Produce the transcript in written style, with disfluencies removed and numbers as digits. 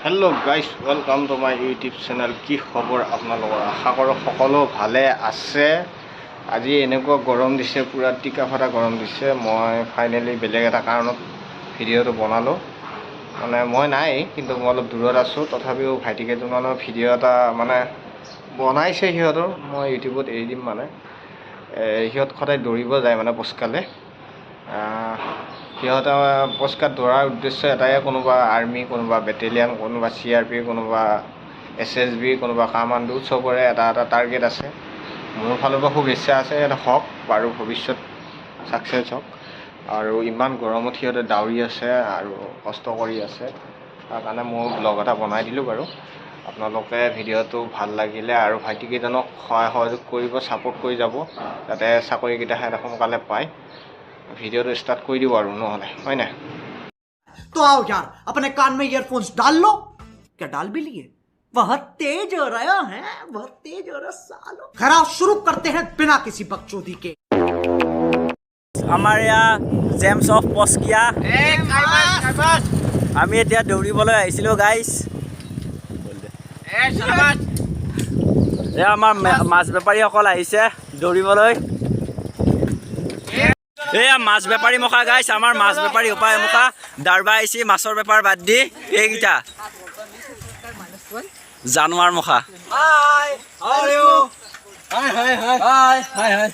Hello guys, welcome to my YouTube channel. কি খবৰ আপোনালোকৰ? আশা কৰোঁ সকলো ভালে আছে। আজি এনেকুৱা গৰম দিছে, পূৰা টিকা ফটা গৰম দিছে। মই ফাইনেলি বেলেগ এটা কাৰণত ভিডিঅ'টো বনালোঁ। মানে মই নাই, কিন্তু মই অলপ দূৰত আছোঁ। তথাপিও ভাইটি কেইজনমানৰ ভিডিঅ' এটা মানে বনাইছে সিহঁতৰ, মই ইউটিউবত এৰি দিম। মানে সিহঁত সদায় দৌৰিব যায়, মানে পচকালে। সিহঁতে পচকাত দৌৰাৰ উদ্দেশ্য এটাই, কোনোবা আৰ্মি, কোনোবা বেটেলিয়ান, কোনোবা চিআৰপি, কোনোবা এছএছবি, কোনোবা কামাণ্ডো, চবৰে এটা এটা টাৰ্গেট আছে। মোৰ ফালৰ পৰা শুভেচ্ছা আছে, সিহঁতে হওক বাৰু, ভৱিষ্যত ছাকচেছ হওক। আৰু ইমান গৰমত সিহঁতে দৌৰি আছে আৰু কষ্ট কৰি আছে, তাৰ কাৰণে মই ব্লগ এটা বনাই দিলোঁ বাৰু। আপোনালোকে ভিডিঅ'টো ভাল লাগিলে আৰু ভাইটিকেইজনক সহায় সহযোগ কৰিব, ছাপোৰ্ট কৰি যাব, যাতে চাকৰিকেইটা সিহঁতে সোনকালে পায়। ভিডিঅ'টো ষ্টাৰ্ট কৰি দিওঁ আৰু নহ'লে, হয় নাই? तो आओ यार, अपने कान में ईयरफोन्स डाल लो। क्या डाल भी लिए? बहुत तेज हो रहा है, बहुत तेज हो रहा सालो। खैर आओ, शुरू करते हैं बिना किसी बकचोदी के। আমাৰ এয়া জেমছ অফ পস্কিয়া। আমি এতিয়া দৌৰিবলৈ আহিছিলোঁ গাইছ। এয়া আমাৰ মাছ বেপাৰীসকল আহিছে দৌৰিবলৈ। এয়া মাছ বেপাৰী মুখা গাইছ, আমাৰ মাছ বেপাৰী উপায় মুখা দাৰবা আহিছে মাছৰ বেপাৰ বাদ দি। এইকেইটা জানোৱাৰ মুখা। Hi, how are you? Hi, hi, hi. Hi, hi, hi.